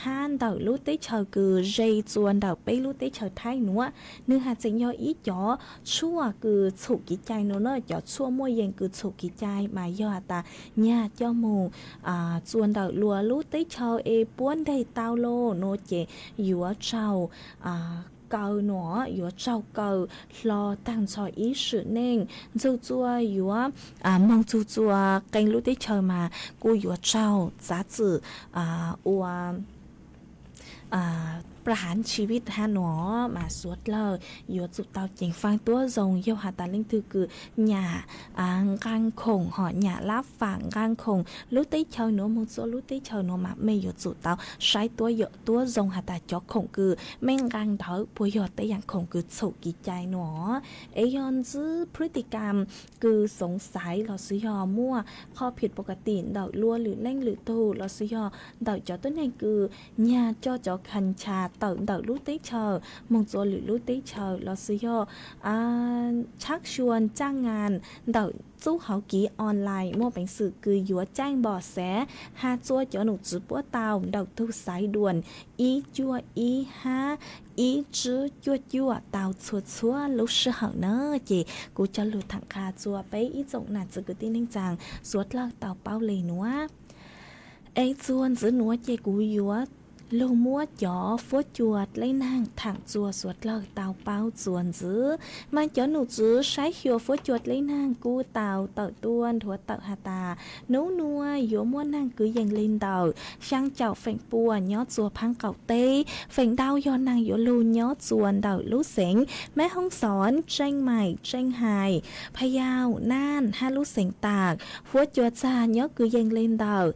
hab ntawm lub teb chaws kws ze rua ntawm peb lub teb chaws Thaib nuav, nwg has tseem yog ib cov tshuaj kws txhum kev cai nuav na, cov tshuaj muaj yees kws txhum kev cai mas yog has tas nyag coj moog rua ntawm luas lub teb chaws es puab nteg tau los nuav ces yuav tsaug kaw nuav, yuav tsaug kaw hlo taag nrho ib sim neej, ntxug rua yuav moog txug rua qee lub teb chaws mas kuj yuav tsaug txav txim ua ประหารชีวิต hab no mas suav dlawg yuav tsum tau ceev faj tuab zoo. Yog has tas leej twg kws nyam nqaa khoom hom nyam lab fam nqaa khoom lub teb chaws nuav moog txug lub teb chaws nuav mas mej yuav tsum tau saib tuab zoo has tas cov khoom kws mej nqaa ntawd puas yog tej yaam khoom kws txhum kev cai no. Es yog ntsib พฤติกรรม kws xoov xaiv lossis yog muaj qhov ผิดปกติ ntawm luag lwm leej lwm tug lossis yog ntawm cov tuab neeg kws nyag coj cov กัญชา tawm ntawm lub teb chaws moog txug lwm lub teb chaws lossis yog ชักชวนจ้างงาน ntawm txuj hauv kev online muaj peev xwm kws yuav caij npom xev has txug cov nom tswv puab tau ntawm tug xaiv duam ib cuaj ib hab ib tsib cuaj cuaj tau txhua txhua lub sij hawm na. Ces kuv coj lug thaam qha txug peb ib tsoom nam txiv kwv tij neej tsaa suav dlawg tau paub le nuav. Es txuas ntxiv nuav ces kuv yuav lug muab cov fuab cua dleb naag thaam txuas suav dlawg tau paub txuas ntxiv. Mas cov nom tswv saib xyuas fuab cua dleb naag kuj tau tawm tuaj nthuav tawm has tas nub nuav yuav muaj naag kwv yees le ntawm xyaa caum feem pua nyob txuas phaab qaum teb. Feem ntau yog naag yuav lug nyob txuas ntawm lub xeev Meb Hoob Xoob, Tseej Maim, Tseej Hais, Pha Yau, Naj hab lub xeev Tam. Fuab cua txag nyob kwv yees le ntawm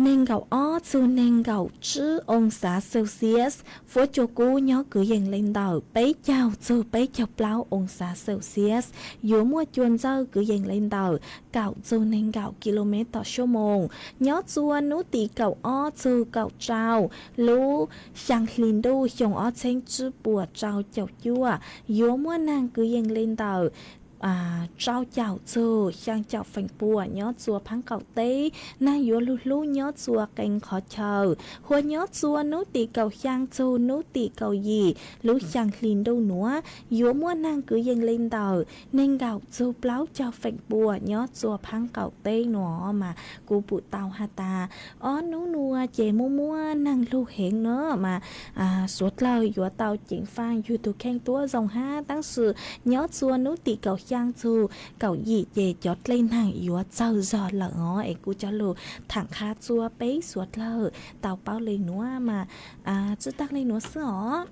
neeg nkaum ob txug neeg nkaum tsib oo xav Celsius. Fuab cua kub nyob kwv yees le ntawm peb caug txug peb caug plaub oo xav Celsius. Yuav muaj cua ntxawj kwv yees le ntawm kaum txug neeg nkaum ki lu mev tom suab moos. Nyob txua nub tim kaum ob txug kaum rau lub xyaa hli ntuj xyoo ob txheeb tsib puas rau caum cuaj. Yuav muaj naag kwv yees le ntawm rau caum txug xyaa caum feem pua nyob txua phaab qaum teb. Naag yuav lug hlub nyob txua qee qhov chaw. Hua nyob txua nub tim kaum xyaa txug nub tim kaum yim lub xyaa hli ntuj nuav. Yuav muaj naag kwv yees le ntawm neeg nkaum txug plaub caug feem pua nyob txua phaab qaum teb no. Mas kuv pum tau has tas ob nub nuav ces muaj muaj naag lug heev no. Mas suav dlawg yuav tau ceev faj yug tug kheej tuab zoo hab, tab sis nyob txua nub tim kaum xyaa txug kaum yim ces cov dlej naag yuav txawg zog lawm os. Es kuv coj lug thaam qha txua peb suav dlawg tau paub le nuav mas tsi taag le nuav xwb os.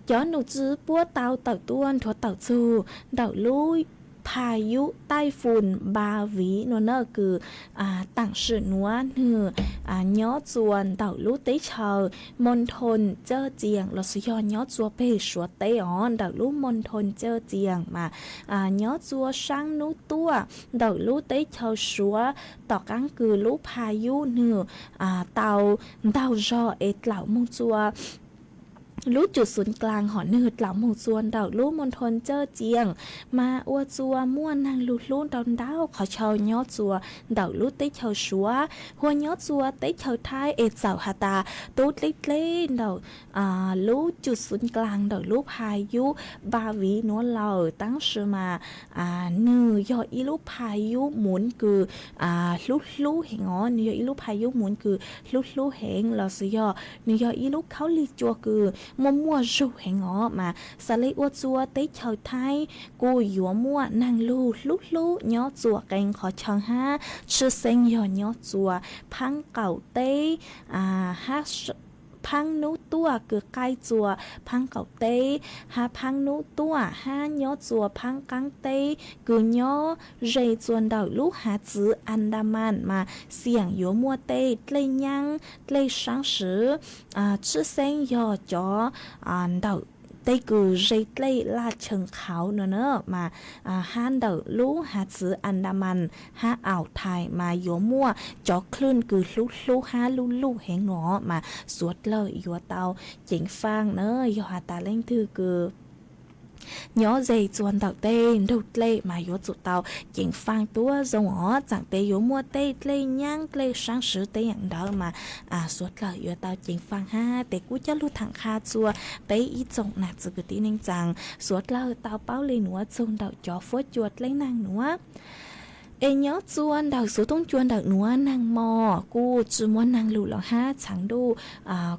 Cov nom tswv puab tau tawm tuaj nthuav tawm txug ntawm lub phas yub taij fun npa viv no na kws taam sim nuav nwg nyob txua ntawm lub teb chaws Moos Thoos Caj Cias lossis yog nyob txua peg Suav teb os, ntawm lub Moos Thoos Caj Cias mas nyob txua saab nub tuaj ntawm lub teb chaws Suav. Tom qaab kws lub phas yub nwg tau ntaug zog es dlaum moog txua lub cub xuv dlaas hom nwg dlaum moog txua ntawm lub Moos Thoos Caj Cias, mas ua txua muaj naag lug hlub rau ntau qhov chaw nyob txua ntawm lub teb chaws Suav. Hua nyob txua teb chaws Thaib es txawm has tas tub dleb dleb ntawm lub cub xuv dlaas ntawm lub phas yub npa viv nuav lawm, tab sis mas nwg yog ib lub phas yub moov kws hlub hlub heev os. Nwg yog ib lub phas yub moov kws hlub hlub heev lossis yog nwg yog ib lub khaub lig cua kws muaj muaj zug heev os. Mas xaav le ua txua teb chaws Thaib kuj yuav muaj naag lug hlub hlub nyob txua qee qhov chaw hab, tshwj xeeb yog nyob txua phaab qaum teb hab phaab nub tuaj kws qaij txua phaab qaum teb, hab phaab nub tuaj hab nyob txua phaab qaab teb kws nyob ze txua ntawm lub hav txwv Andaman mas xiam yuav muaj tej dlej nyaab dlej saab sib tshwj xeeb yog cov ntawm tej kws ze dlej laj tshee qhauv no na mas hab ntawm lub hav txwv Andaman hab Aus Thais mas yuav muaj cov klwj kws hlub hlub hab luj luj heev no mas suav dlawg yuav tau ceev faj na. Yog has tas leej twg kws nyob ze txua ntawm tej ntug dlej mas yuav tsum tau ceev faj tuab zoo os. Txawm tes yuav muaj tej dlej nyaab dlej saab sib tej yaam ntawd mas suav dlawg yuav tau ceev faj hab. Tes kuj coj lug thaam qha txua peb ib tsoom nam txiv kwv tij neej tsaa suav dlawg tau paub le nuav txug ntawm cov fuab cua dlej naag nuav. Es nyob txua ntawm xuv tooj cua ntawm nuav, naag mos kuj tsi muaj naag lug los hab txheev ntuj,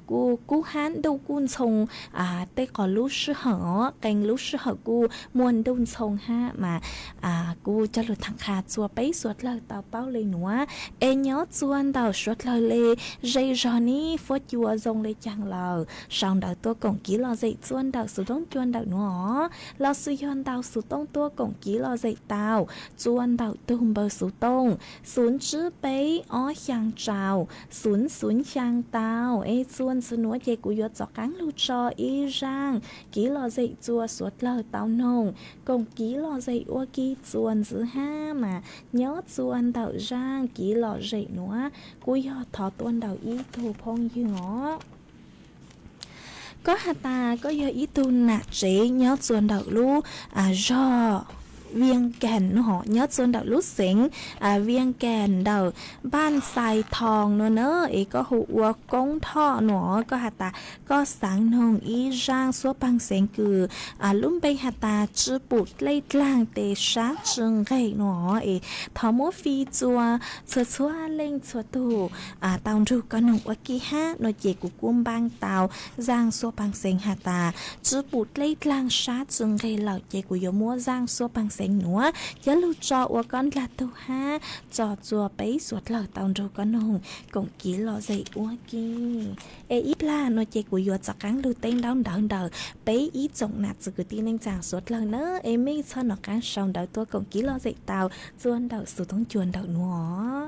kuj kub hab ntuj kuj ntxhoo tej qhov lub sij hawm os, qee lub sij hawm kuj muaj ntuj ntxhoo hab mas kuj coj lug tham qha txua peb suav dlawg tau paub le nuav. Es nyob txua ntawm suav dlawg le ze zog neb fuab cua zoo le caag lawm, sau ntawv tuaj koom kiv lom zem txua ntawm xuv tooj cua ntawm nuav os, los sis yog ntau xuv tooj tuaj koom kiv lom zem tau txua ntawm tug npawb xuv tooj xum tsib peb ob xyaa rau xum xum xyaa tau. Es txua ntxiv nuav ces kuv yuav tov qaab lug tso ib zaaj kiv lom zem txua suav dlawg tau noog koom kiv lom zem ua ke txua ntxiv hab mas nyob txua ntawm zaaj kiv lom zem nuav kuj yog thov tuaj ntawm ib tug phooj ywg os. Koj has tas koj yog ib tug nam tsev nyob txua ntawm lub zog Vias Cas no, nyob txua ntawm lub xeev Vias Cas ntawm Npaj Xais Thoo no na, es koj hu ua Koob Thoj no, koj has tas koj xaav noog ib zaaj xuab paag xeev kws lub npe has tas tsi pum dlej dlaag tes sab tsi nqeg no, es thov muab fij txua txhua txhua leej txhua tug tau nrug koj noog ua ke hab no ces kuv kuj npaaj tau zaaj xuab paag xeev has tas tsi pum dlej dlaag sab tsi nqeg lawm ces kuv yuav muab zaaj xuab paag xeev nuav coj lug tso ua koj ndlag tug hab tso txua peb suav dlawg tau nrug koj noog koom kiv lom zem ua ke. Es ib plag no ces kuv yuav tov qaab lug teb ntaub ntawv ntawm peb ib tsoom nam txiv kwv tij neej tsaa suav dlawg na, es mej txhob nov qaab sau ntawv tuaj koom kiv lom zem tau txua ntawm xuv tooj cua ntawm nuav.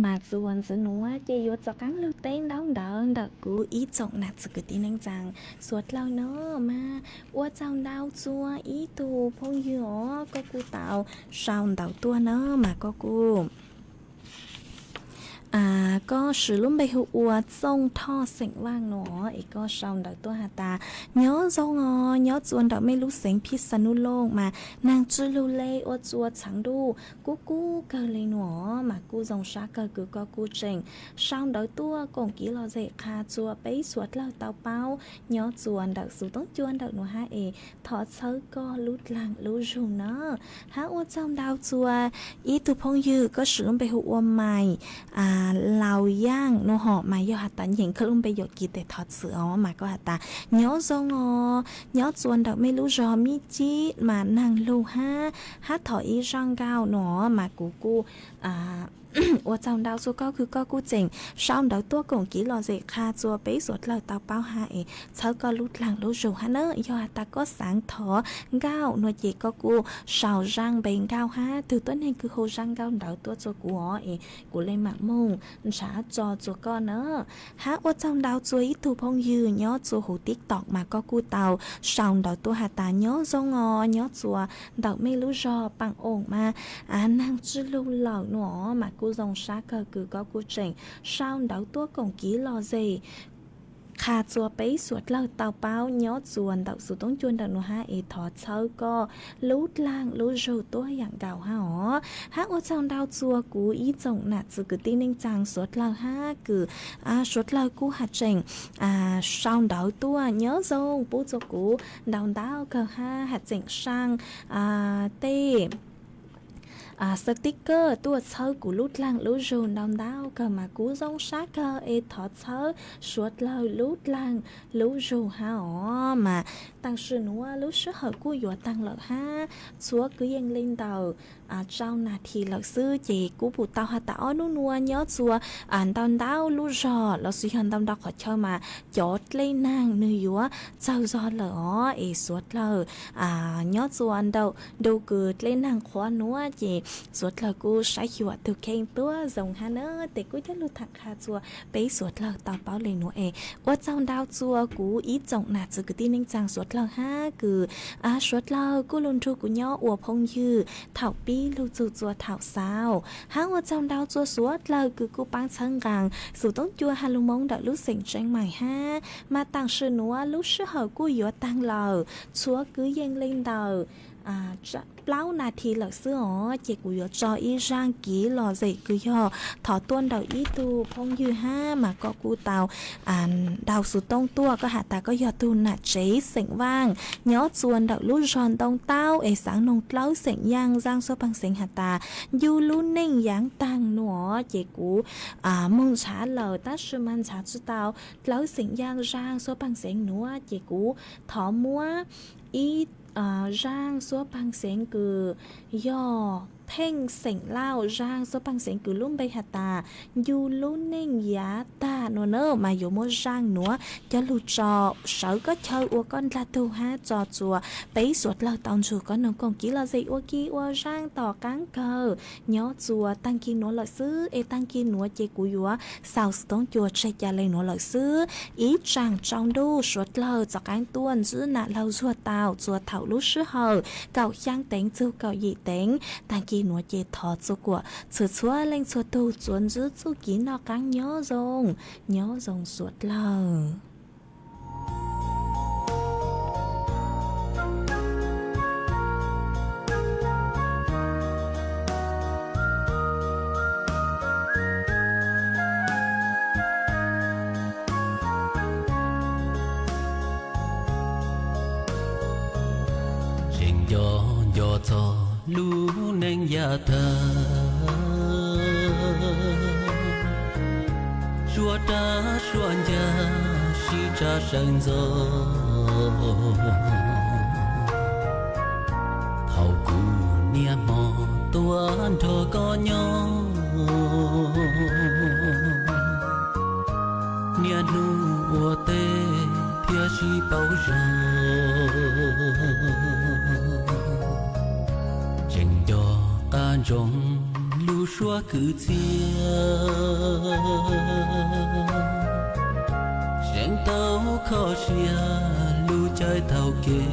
Mas txuas ntxiv nuav ces yuav rov qaab lug teb ntaub ntawv ntawm kuv ib tsoom nam txiv kwv tij neej tsaa suav dlawg no mas ua tsaug ntau txug ib tug phooj ywg os, koj kuj tau sau ntawv tuaj na mas koj kuj koj siv lub npe hu ua Txooj Thoj xeem Vaaj no es koj sau ntawv tuaj has tas nyob zoo os, nyob txuas ntawm mej lub xeev Phij Xa Nub Looj mas naag tsw lug le ua txuas txheev ntuj kub kub kawg le nuav mas kuj zoo sab kawg kws koj kuj tseem sau ntawv tuaj koom kev lom zem qha txuas peb suav dlawg tau paub nyob txuas ntawm xuv toob cua ntawm nuav hab es thov txhawb koj lub dlaag lub zug na. Hab ua tsaug ntau txuas ib tug phooj ywg koj siv lub npe hu ua Maiv Laus Yaaj no hom mas yog has tas nyeem koj lub npe yuam kev tes thov txim os mas koj has tas nyob zoo os, nyob txuas ntawm mej lub zog Mib Cib mas naag lug hab, hab thov ib zaaj nkauj no mas kuv kuj ua tsaug ntau txuas koj kws koj kuj tseem sau ntawv tuaj koom kev lom zem qha txuas peb suav dlawg tau paub hab es txhawb koj lub dlaag lub zug hab na. Yog has tas koj xaav thov nkauj no ces koj kuj sau zaaj npe nkauj hab tug tuab neeg kws hu zaaj nkauj ntawd tuaj txuas kuv os es kuv le maam moog nrhav tso txuas koj na. Hab ua tsaug ntau txuas ib tug phooj ywg nyob txuas huv TikTok mas koj kuj tau sau ntawv tuaj has tas nyob zoo os, nyob txuas ntawm mej lub zog Paaj Oom mas naag tsw lug lawm no mas kuj zoo sab kawg kws koj kuj tseem sau ntawv tuaj koom kev lom zem qha txuas peb suav dlawg tau paub nyob txuas ntawm xuv toob cua ntawm nuav hab es thov txhawb koj lub dlaag lub zug tuab yaam nkaus hab os. Hab ua tsaug ntau txuas kuv ib tsoom nam txiv kwv tij neej tsaa suav dlawg hab kws suav dlawg kuj has tseem sau ntawv tuaj nyob zoo pub txuas kuv ntau ntau kawg hab has tseem saab tej sticker tuaj txhawb kuv lub dlaag lub zug ntau ntau kawg mas kuv zoo sab kawg es thov txhawb suav dlawg lub dlaag lub zug hab os. Mas taam sim nuav lub sij hawm kuj yuav taag lawm hab tshuav kwv yees le ntawm rau nas this lawm xwb ces kuv pum tau has tas ob nub nuav nyob txuas ntau ntau lub zog los sis yog ntau ntau qhov chaw mas cov dlej naag nwg yuav txawg zog lawm os es suav dlawg nyob txuas ntawm ntu kws dlej naag qhuav nuav ces suav dlawg kuj saib xyuas tug kheej tuab zoo hab na. Tes kuj coj lug tham qha txuas peb suav dlawg tau paub le nuav es ua tsaug ntau txuas kuv ib tsoom nam txiv kwv tij neej tsaa suav dlawg hab kws suav dlawg kuj lug nrug kuv nyob ua phooj ywg thaum pib lug txug txuas thaum xaus. Hab ua tsaug ntau txuas suav dlawg kws kuj paab txhawb nqaa xuv toob cua has lug Moob ntawm lub xeem Tseeb Mais hab. Mas taam sim nuav lub sij hawm kuj yuav taag lawm tshuav kwv yees le ntawm plaub nas this lawm xwb os ces kuv yuav tso ib zaaj kev lom zem kws yog thov tuaj ntawm ib tug phooj ywg hab mas koj kuj tau ntau xuv toob tuaj, koj has tas koj yog tug nam tsev xeem Vaaj nyob txuas ntawm lub zog Ntoo Taub es xaav noog dlawb xeem Yaaj zaaj suab paag xeev has tas ncu lub neej yaav taag nuav ces kuv moog nrhav lawm tab sis mas nrhav tsi tau dlawb xeem Yaaj zaaj suab paag xeev nuav ces kuv thov muab ib zaaj suab paag xeev kws yog Pheej xeem Lauj zaaj suab paag xeev kws lub npe has tas ncu lub neej yaav taag nuav na mas yuav muab zaaj nuav coj lug tso sawv koj chaw ua koj ndlag tug hab tso txuas peb suav dlawg tau nrug koj noog koom kev lom zem ua ke ua zaaj tom qaab kawg nyob txuas taag kis nuav lawm xwb es taag kis nuav ces kuv yuav xaus xuv toob cua tseg ca le nuav lawm xwb. Ib tsaam tsaus ntuj suav dlawg txuas qaab tuaj ntsib nam laug zuag tau txuas thaum lub sij hawm kaum xyaa teev txug kaum yim teev. Taag kis nuav ces thov txua kuam txhua txhua leej txhua tug txuas ntsib txuj kev noj qaab nyob zoo, nyob zoo suav dlawg. Tseem nco nco txog lub neej yav tag, suav dlawg suav ncaj sib tsa sawv ntxov. Thaum kuv niaj hmo tuaj nrog koj nyob, niaj hnub ua teb thiaj sib paub zoo. Tseem nco qab ntsoov Lub suab kwv txhiaj seev tau kho siab lub caij taug kev.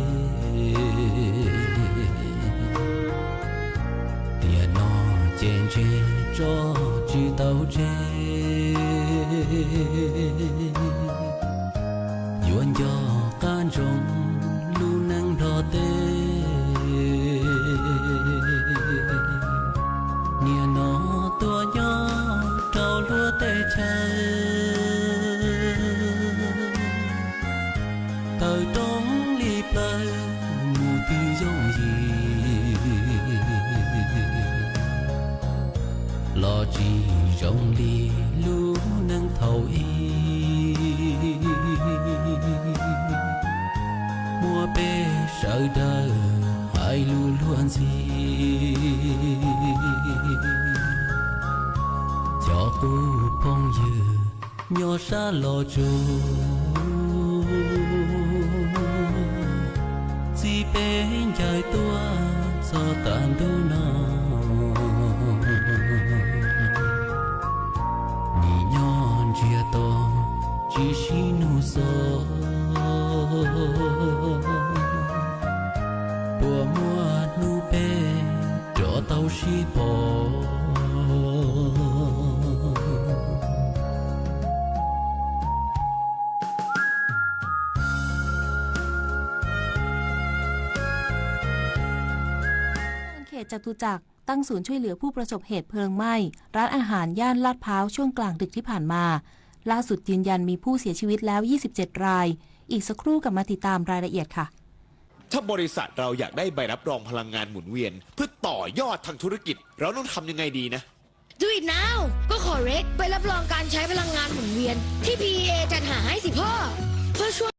Tiam no ces ntshe tso tsis tau tseg, yuav nco qab ntsoov lub neej nrog teb. Niaj no tuaj nyob rau luag teb chaws, tawm rooj li plawv mus twg yooj yim, los tsis zoo li lub neej thaum ub. Muab peb sawv daws hais lus luag ntxhi, cov qub phooj ywg nyob sab Los Tsuas, txij peb ncaim tuaj txog tas ntuj no. Nim nyob ntsiag to tsis sib nug xov, puas muaj hnub peb rov tau sib pom?เขตจตุจักรตั้งศูนย์ช่วยเหลือผู้ประสบเหตุเพลิงไหม้ร้านอาหารย่านลาดพร้าวช่วงกลางดึกที่ผ่านมา ล่าสุดยืนยันมีผู้เสียชีวิตแล้ว ยี่สิบเจ็ด ราย อีกสักครู่กลับมาติดตามรายละเอียดค่ะ ถ้าบริษัทเราอยากได้ใบรับรองพลังงานหมุนเวียนเพื่อต่อยอดทางธุรกิจ เราต้องทำยังไงดีนะ Do it now ก็ขอ Rec ใบรับรองการใช้พลังงานหมุนเวียนที่ พีอีเอ จัดหาให้สิพ่อ เพื่อช่วย